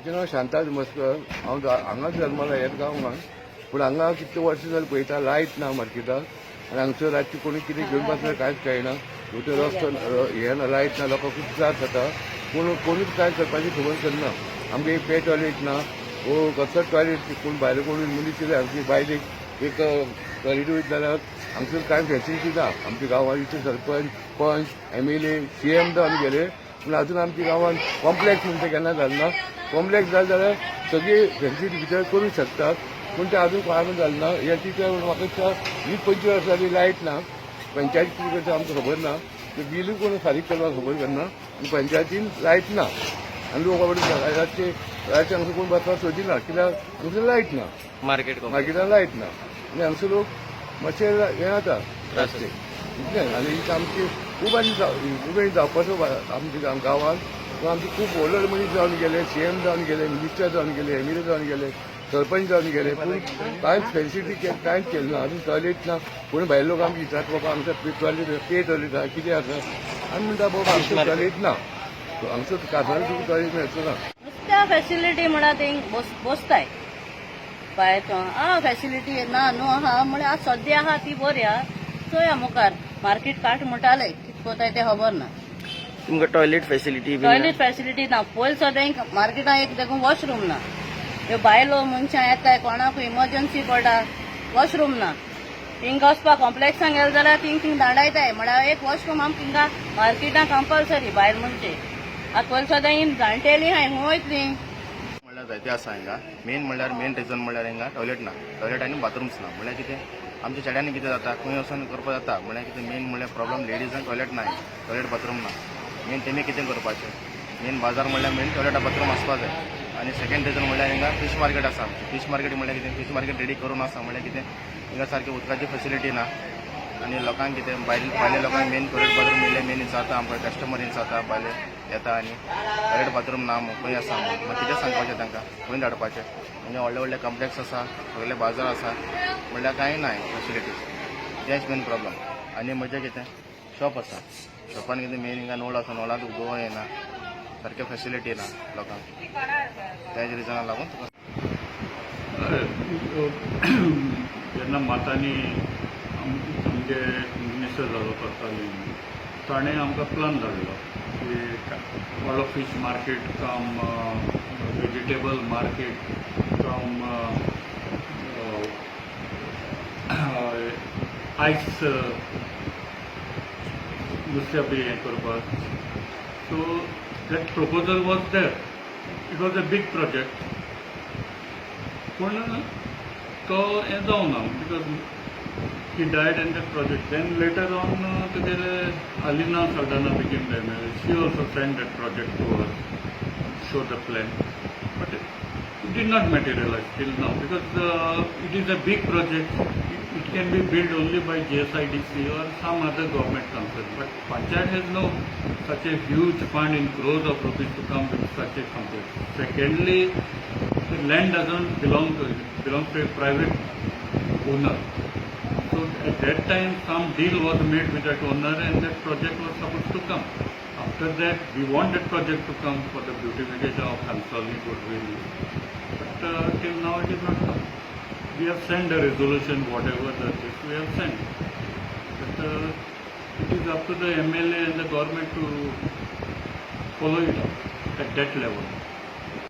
म्हजें नांव शांता मस्कर. हांव हांगाच जल्मला, ह्याच गांवान. पूण हांगा कितले वर्सां जालीं पळयता, लायट ना मार्केटाक आनी हांगसर रातची कोणी कितें घेवन बसल्यार कांयच कळना. वयतो रस्तो हें ना, लायट ना, लोकांक खूब त्रास जाता. पूण कोणूच कांय करपाची खबर करना. आमकां एक पे टॉयलेट ना वो कसो टॉयलेट. कोण भायले कोण मनीस येयले, आमची बायलेक एक टॉयलेट वयता जाल्यार हांगसर कांय फेसिलिटी ना. आमच्या गांवांत इतले सरपंच, पंच, एमएलए, सीएम जावन गेले, पूण अजून आमच्या गांवांत कॉम्प्लेक्स म्हणटा केन्ना जालें ना. कॉम्प्लेक्स जालें जाल्यार सगळी फेसिलिटी भितर करूंक शकतात, पूण ते अजून कोणाकूच जालें ना. हे तितलें म्हाका दिसता, 20-25 वर्सां जाली लायट ना. पंचायत कितें करता आमकां खबर ना. ते बिलूय कोण फारीक करपाक खबर करना आनी पंचायतीन लायट ना आनी लोक रातचे रातचे हांगसर कोण बसपाक सोदिना, कित्याक हांगसर लायट ना. मार्केट. मार्केटान लायट ना आनी हांगसर लोक मातशे हें जाता रातचे, इतलें. आनी इथं आमची खूब आनी इम्प्रुवमेंट जावपाचो आमच्या गांवांत. पूण आमचे खूब व्हड व्हड मनीस जावन गेले, सीएम जावन गेले, मिनिस्टर जावन गेले, एमएलए जावन गेले, सरपंच जावन गेले, पूण कांयच फेसिलिटी कांयच केलें ना. अजून टॉयलेट ना. पूण भायले लोक आमकां विचारता, बाबा आमकां टॉयलेट, पे टॉयलेट आसा, कितें आसा? आमी म्हणटा, बाबा आमकां टॉयलेट ना. हांगसर कासार तुका टॉयलेट मेळचो ना. नुस्त्या फॅसिलिटी म्हणा थिंग बसताय बाय तो आ फॅसिलिटी ना न्हू आहा. म्हळ्यार आतां सद्या आहा ती बरी आहा. चोया मुखार मार्केट कार्ट म्हणटाले, कित कोताय तें खबर ना. तुमकां टॉयलेट फेसिलिटी बी? टॉयलेट फॅसिलिटी ना. पयलीं सद्या मार्केटान एक देखून वॉशरूम ना. ह्यो बायलो मनशां येताय, कोणाकूय इमर्जन्सी पडटा, वॉशरूम ना. थिंगा वचपाक कॉम्प्लेक्सान गेले जाल्यार थिंग थिंग दांडायताय. म्हळ्यार एक वॉशरूम आमकां हिंगा मार्केटान कंपल्सरी बायल मनशे. आतां पयलीं सद्या ही जाणटेली आहाय, खंय वयतली? म्हणल्यार जायते आसा हिंगा. मेन म्हणल्यार, मेन रिजन म्हणल्यार हिंगा टॉयलेट ना, टॉयलेट आनी बाथरूम्स ना. म्हणल्यार कितें, आमच्या चेड्यांनी कितें जाता, खंय वचोन करपाक जाता. म्हणल्यार कितें, मेन म्हणल्यार प्रॉब्लम लेडिजांक टॉयलेट ना, टॉयलेट बाथरूम ना. मेन तेमी कितें करपाचें? मेन बाजार म्हणल्यार मेन टॉयलेट बाथरूम आसपा जाय. आनी सेकंड रिजन म्हणल्यार हिंगा फिश मार्केट आसा आमचें. फिश मार्केट म्हणल्यार कितें, फिश मार्केट रेडी करून आसा. म्हणल्यार कितें, हिंगा सारकी उदकाची फेसिलिटी ना आनी लोकांक कितें, भायले भायले लोकांक मेन टॉयलेट बाथरूम मेळ्ळें. मेन विचारता आमकां, कस्टमर विचारता, भायले येता आनी टॉयलेट बाथरूम ना मू, खंय आसा म्हणून. मागीर कितें सांगपाचें तांकां, खंय धाडपाचें? म्हणजे व्हडले व्हडले कॉम्प्लेक्स आसा, सगळे बाजार आसा, म्हणल्यार कांय ना फेसिलिटीज. तेंच मेन प्रॉब्लम. आनी म्हजें कितें शॉप आसा, शॉपान कितें, मेन हिंगा नळ आसा, नळांत उदक येना, सारकें फेसिलिटी ना लोकांक. त्याच रिजनाक लागून तुका जेन्ना मातांनी आमचे मिनिस्टर जालो करताली, ताणें आमकां प्लान धाडलो की व्हडलो fish market cum vegetable market cum ice नुस्त्या बी हें करपाक. So that proposal was there. It was a big project, पूण तो हें जावना because he died and that project. Then later on, तुगेले Alina Saldana became the MLA. She also sent that project to us, show the plan. But it did not materialize till now because it is a big project. It can be built only by GSIDC or some other government concern. But Panchayat has no such a huge fund in crores of rupees to come with such a complex. Secondly, the land doesn't belong to it, belongs to a private owner. So at that time, some deal was made with that owner and that project was supposed to come. After that, we want that project to come for the beautification of Cansaulim goodwill. But till now it is not come. We have sent a resolution, whatever that is, we have sent. But it is up to the MLA and the government to follow it up at that level.